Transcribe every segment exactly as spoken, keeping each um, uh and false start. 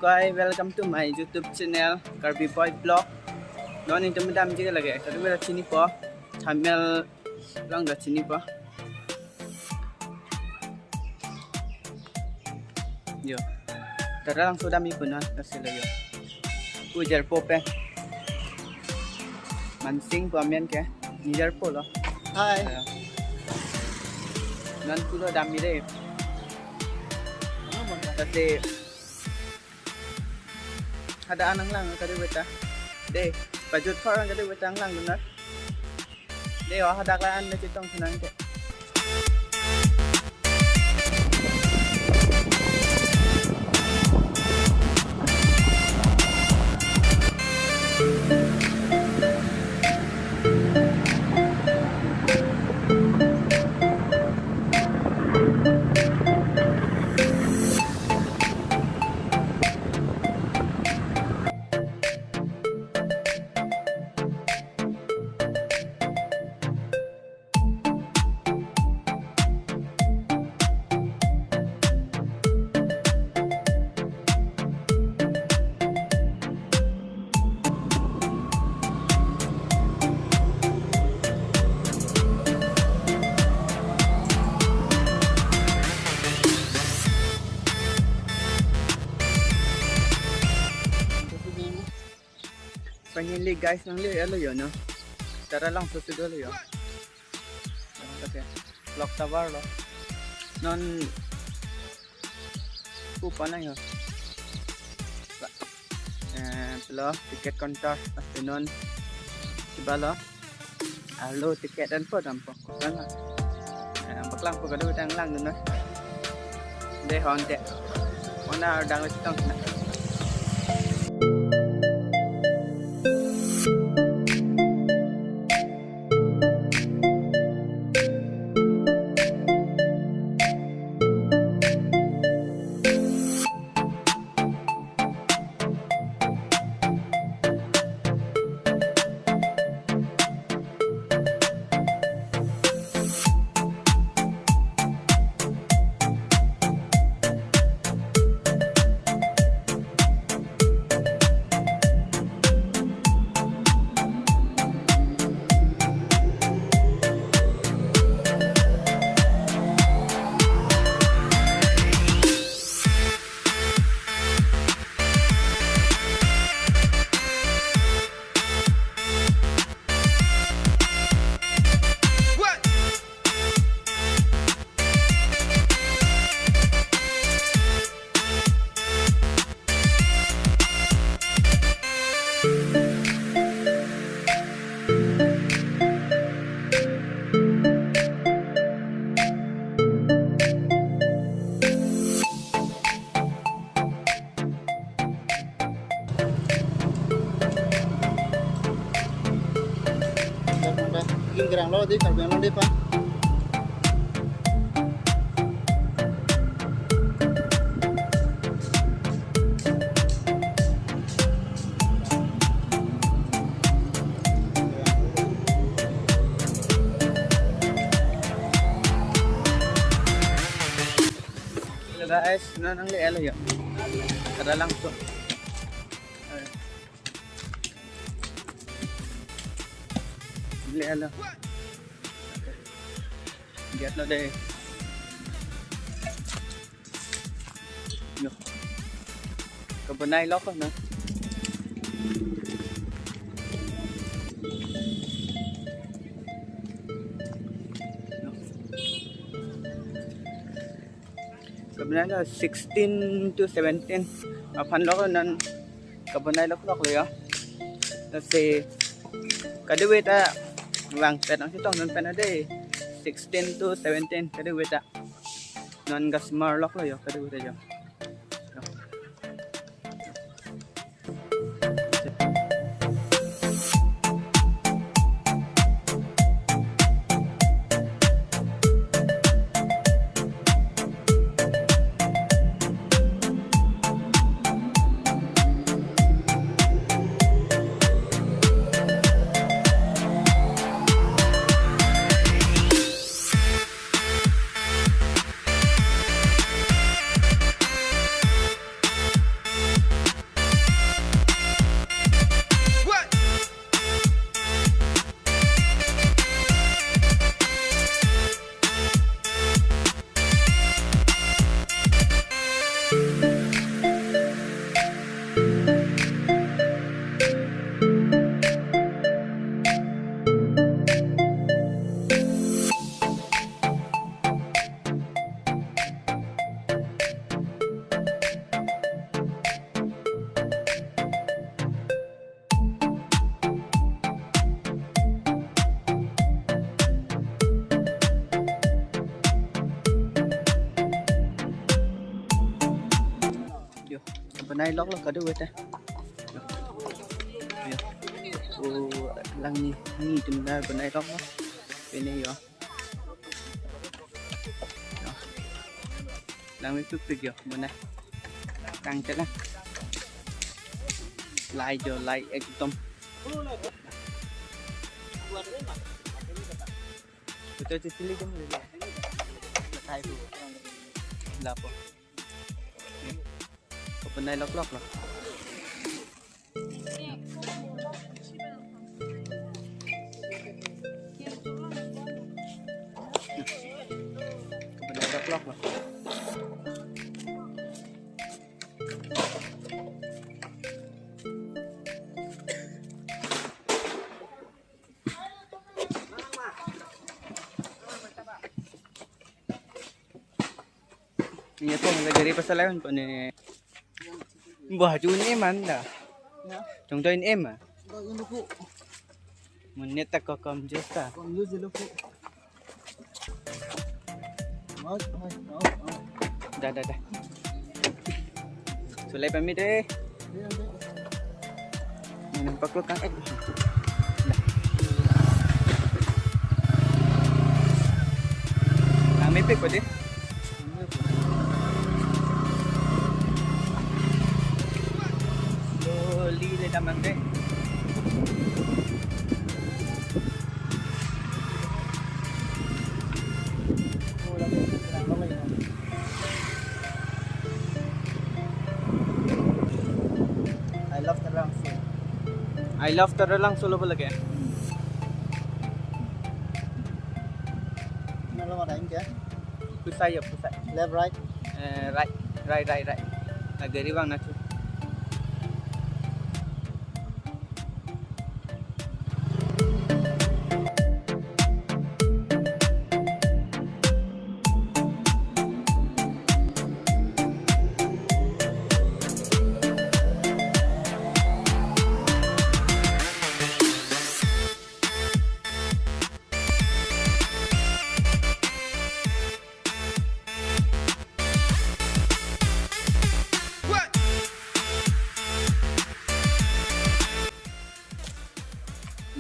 Hi, welcome to my YouTube channel, Karbi Boy Vlog. Non itum damji lake, kadokave ta chinipo, thumbnail along ta chinipo. Yo. Taralangso damji punon, lasi lo yo. Ujar po pe. Mansing pu amen ke. Nijar po lo. Hi. Ayo. Non pulo damji dei. Lasi hadak an nanglang kadokave ta. Dei, pajut phar kadokave ta nanglang dun nang. Dei, o hadak la-an le chetong tha nang ke. Finally guys, nangle-elo yo no. Taralangso si dolo yo. Okay. Clock tower lo. Non pu pa nang yo. Eh, lo ticket counter, lasi non kiba lo. Arlo ticket an po dampo. Kan? Eh, paklang po kadokave ta nanglang dun nang. Dei, ho ante. Ona dang lo chetong na. Ingkrang lo di, Karbi Anglong di pa. Hello guys, non nangle-elo yo. Taralangso. Nangle-elo. Get lo dei. Yo. Kabonai lo ko na. Yo. Kabonai lo sixteen to seventeen aphan lo ko, non kabonai lo ko lo yo. Lasi kadokave ta vangpet nang chetong non pen dei, sixteen to seventeen kadokave ta. Non gasmar lo ko lo yo, kadokave ta yo. Bonai loklo kadokave ta. Yo. O, langni, ni tum dar bonai loklo. Pine yo. Yo. Langmepik pik yo, bonai. Tang chelang. Lai jo, lai ekdom. Betul, cicili jam dulu. Kai bu. Lapo. Bonai loklok lo. Bonai loklok lo. Iya po, nggak jadi pasal lain po ni. Buah juni man da. Ya. Jong join em ah. Ba, ini po. Menit tak kok kom jus ta. Kom jus dulu po. Mas, mas, mas, mas. Dah, dah, dah. Sulai pamit deh. Iya, iya. Ini pakluk kang ek. Dah. Langmepik po deh. Slowly le damang deh. I love Taralangso. I love Taralangso lo lake. Nalo mana ini ya? Pusai ya, pusai. Left, right? Eh, right, right, right, right. Agari bang nachu.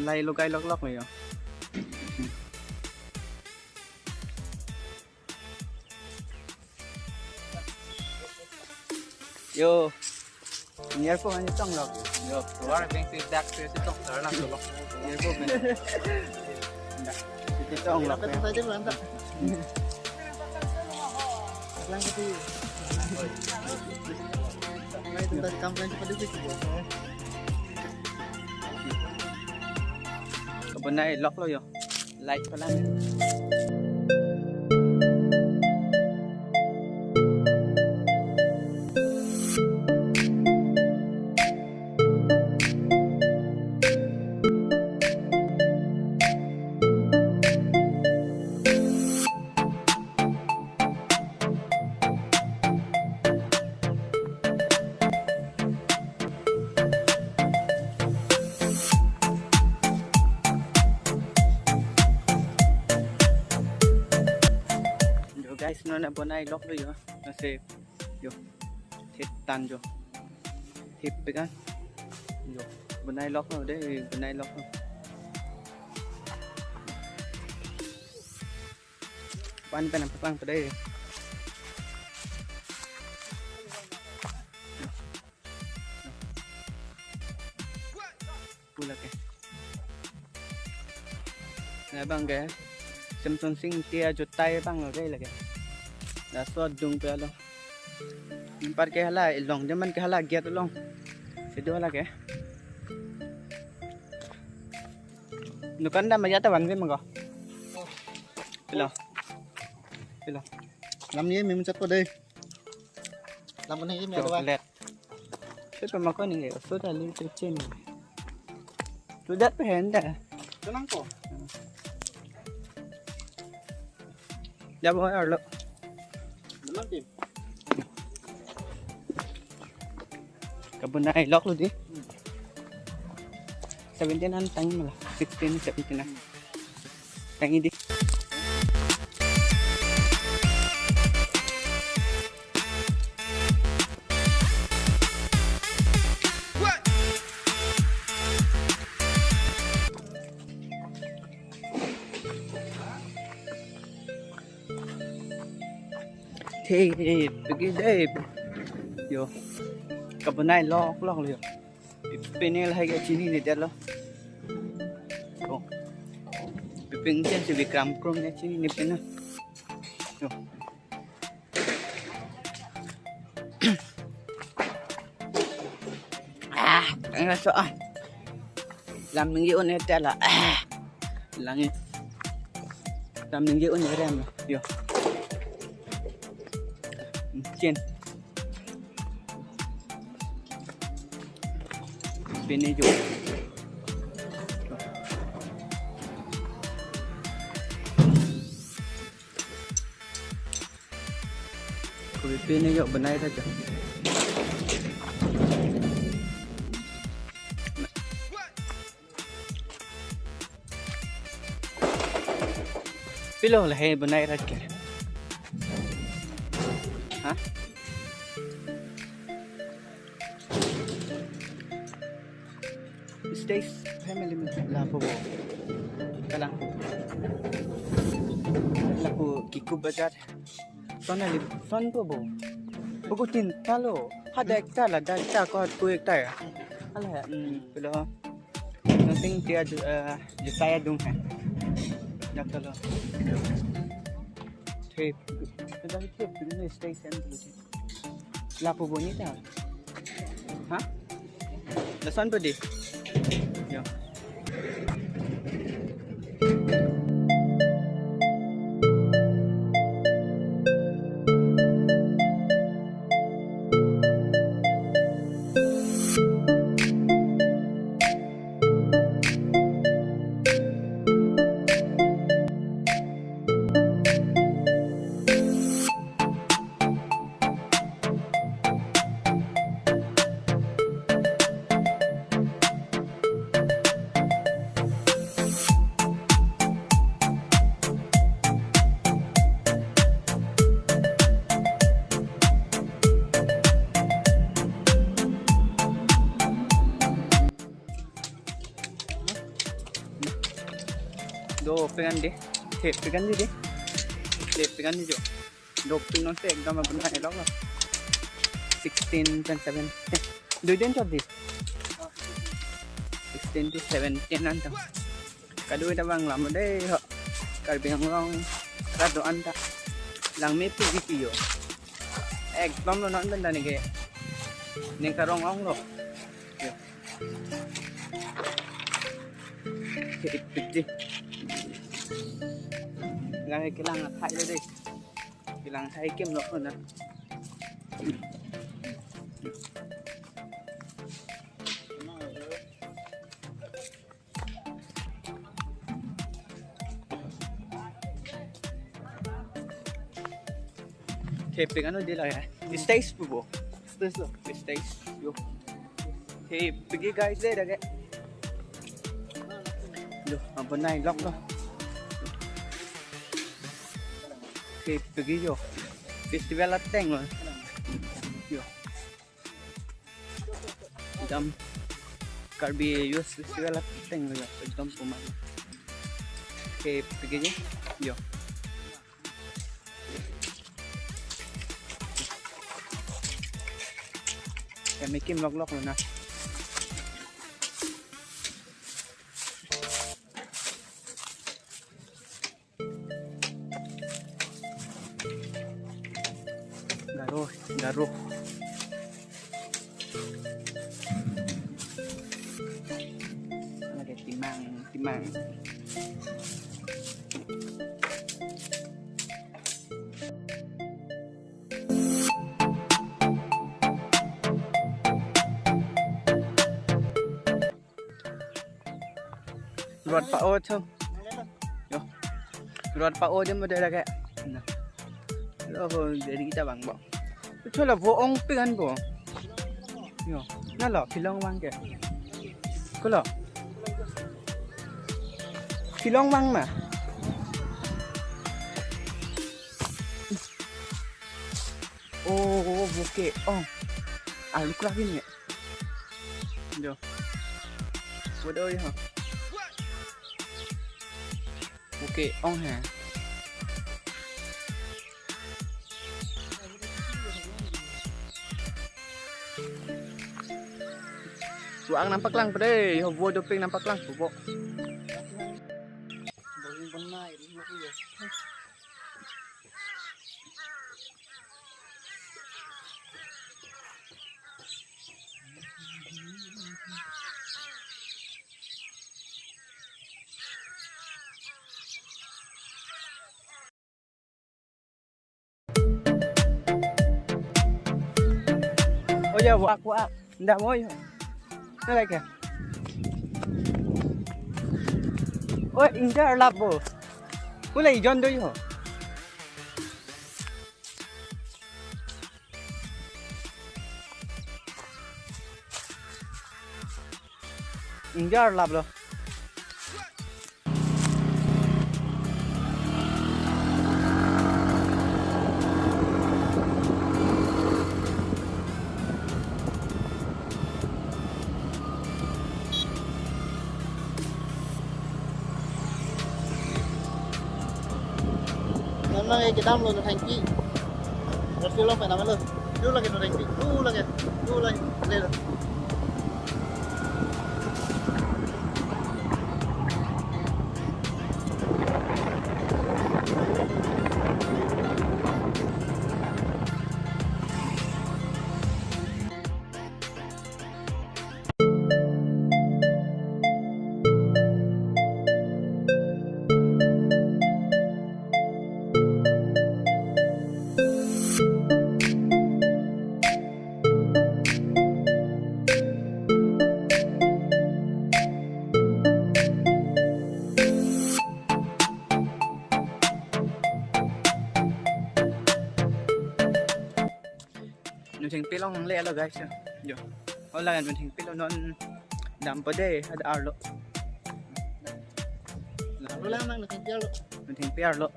Lai lokai loklok lo yo. Yo. Near po ani tong lok. Yo, war beng si dak si tong Taralangso lo. Near po beng. Dak. Si tong lok. Apa saja belum tak? Lang kati. Mai itu tadi kampung seperti itu. Bonai loklo yo. Like palang. Yo guys, non bonai loklo yo. Nasi yo. Thip tan yo. Thip pekan. Yo. Bonai loklo deh, bonai loklo. Pan pen paklang pada. Pula ke. Nah, bang ke. Samsung sing tia jutai bang lagi lagi. Nah, so dung pe lo. Empat ke hala, ilong, jaman ke hala, giat ilong. Sido hala ke. Dukan dah maya ta van ve mangko. Pilo. Pilo. Lam ye mem chat ko deh. Lam ko ne ye me dua. Chocolate. Siapa mangko ni? Sudah lu cecin. Sudah pehen dah. Tenang ko. Jabo arlo. Belum, Tim. Kabonai loklo deh. Seventeen an tang mala. Sixteen, seventeen an. Tang deh. Hey, hey, pagi dei. Yo. Kabonai lok lok lo yo. Pine lahai ke chinine detlo. Oh. Piping chen si Bikram Krom ne chinine pine. Yo. Ah, ang so ah. Lam ningje un-e tela. Ah. Lang. Lam ningje un-e rem. Yo. Chen. Pine jo. Kopi pine jo bonai ta jo. Pilo lahai bonai rat ke. Ha? Stage family में लापो वो। Kalang. Lapu Kiku Bazar. Son ali, son po bo. Buku tin talo. Ha dak ta la, dak ta ko tu ek ta ya. Ala ya. Hmm, pilo. Something dia ju-, eh, jutaya dung hai. Dak talo. Tape. Dak tape ni stage and dulu. Lapu boni ta. Ha? Lason padi. Yo. Do pengan de, he pengan de de, le pengan de jo. Dopik non te ekdom abonai lok lo. Sixteen point seven. Eh, dui din chot di. Sixteen to seventeen an ta. Kadui ta bang lam dei ho. Karbi Anglong rat do-an ta. Langme pu di pi yo. Ekdom lo non dan dan ke. Ning karong ong lo. Yo. Ipik di. Lang ke lang athai lo dei. Kelang hai kim lok na. Tape kan di la ya. Stage pu bo. Stage lo. Stage. Yo. He pagi guys dei dak ke. Yo, abonai lok lo. He pagi yo. Festival ateng lo. Yo. Ekdom Karbi Youth Festival ateng lo yo. Ekdom puma. He pagi yo. Yo. Kami kim lok lok lo na. Garo, garo. Lagi timang, timang. Rot pa o cho. Yo. Rot pa o jam ada lagi. Nah. Lo ho jadi kita bang bo. Cho la vo ong pi kan bo. Yo. Na lo pilong bang ke. Ko lo. Pilong bang na. Oh, oh, vo ke ong. Ah, lu kelak ini ya. Jo. Vo do ya. Vo ke ong ha. Suang nampaklang pede, ho vo doping nampaklang, vo. Oh ya, wak, wak. Ndak mo yo. Nalai ke. Oh, ingjar lap bo. Kule ijon do yo. Ingjar lap lo. Nang nang eh kedam lo, nang thengpi. Rasi lo penam lo. Du lake, nang thengpi. Du lake. Du lake. Le lo. Nang thengpi along nangle lo guys. Yo. Hola, nang thengpi along non dampo de, ada arlo. Arlo lang, nang thengpi arlo. Nang thengpi arlo.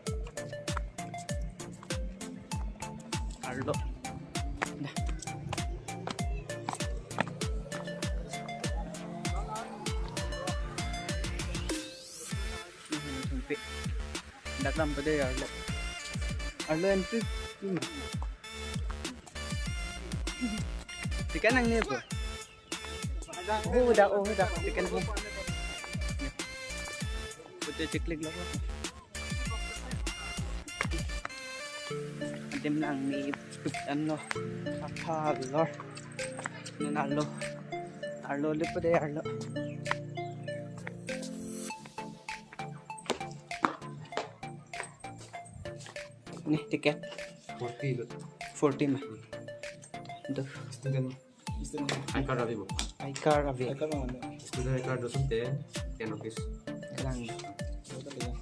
Arlo. Dah. Nang thengpi. Dak dampo de arlo. Arlo entry. Tiket nangne po. Oh, dak, oh, dak. Tiket nangne. Pute chiklik lo. Adim nangne, ano. Apa lo. Nang arlo. Arlo le po de arlo. Nih, tiket. Forty lo. Forty ma. Aduh. Student. Student. I card ave bo. I card ave. I card mana? Student I card do sum ten, ten rupees. Lang. Lang.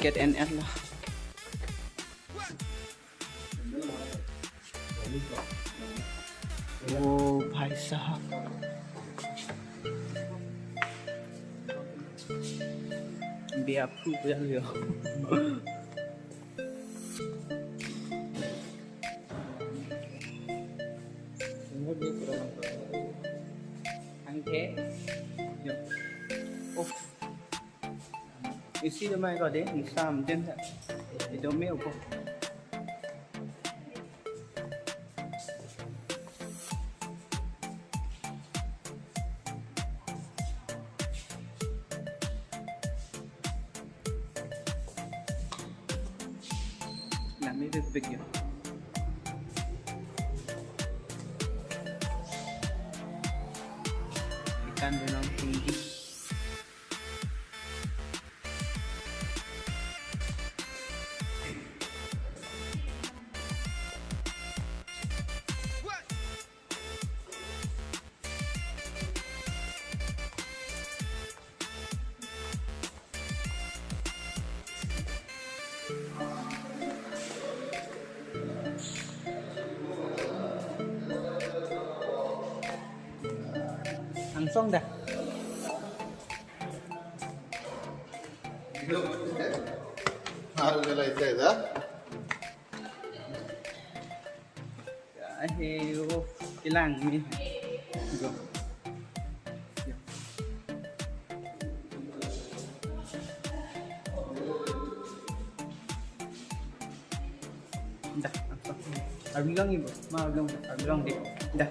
Tiket N L lah. Oh, bhai sahab. Biar phu ya, ya. Angke. Yo. Oh. Isi do mai ko de, isam den ta. Ido me ko. Nami big big ya. Ikan benang tinggi. Angsong dah. Harus mulai saya dah. Ahe, oh, kelang me. Go. Dah, langsung. Arbi long ibu. Ma, arbi long, arbi long deh. Dah.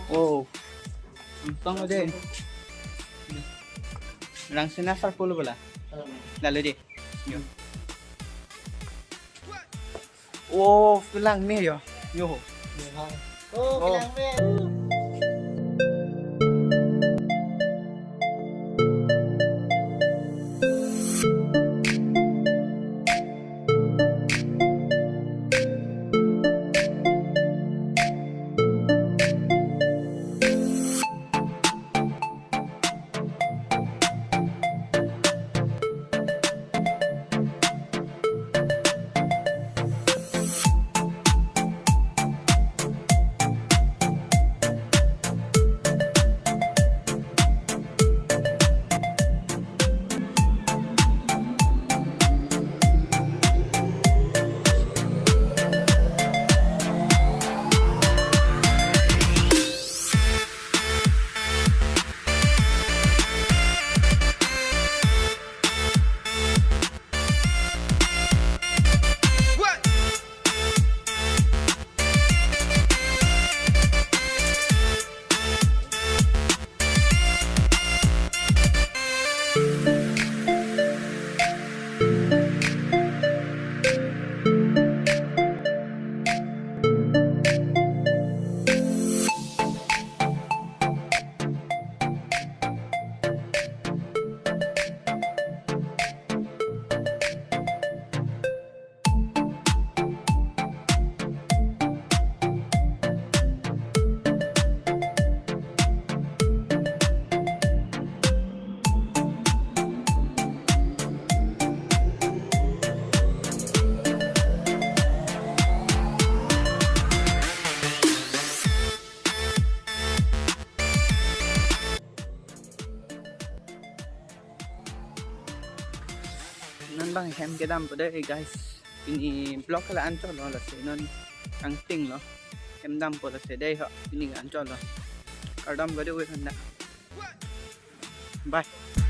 Oh. Langsung deh. Langsung asar puluh bola. Lalu deh. Yo. Oh, kelang me yo. Yo. Oh, oh, kelang me. Non bang hem kedampo dei, guys. Pini vlog ke la-an chotlo, lasi non angtinglo. Hem dampo lasi dei ho, pini ke la-an chotlo. Kardom kado we handa. Bye.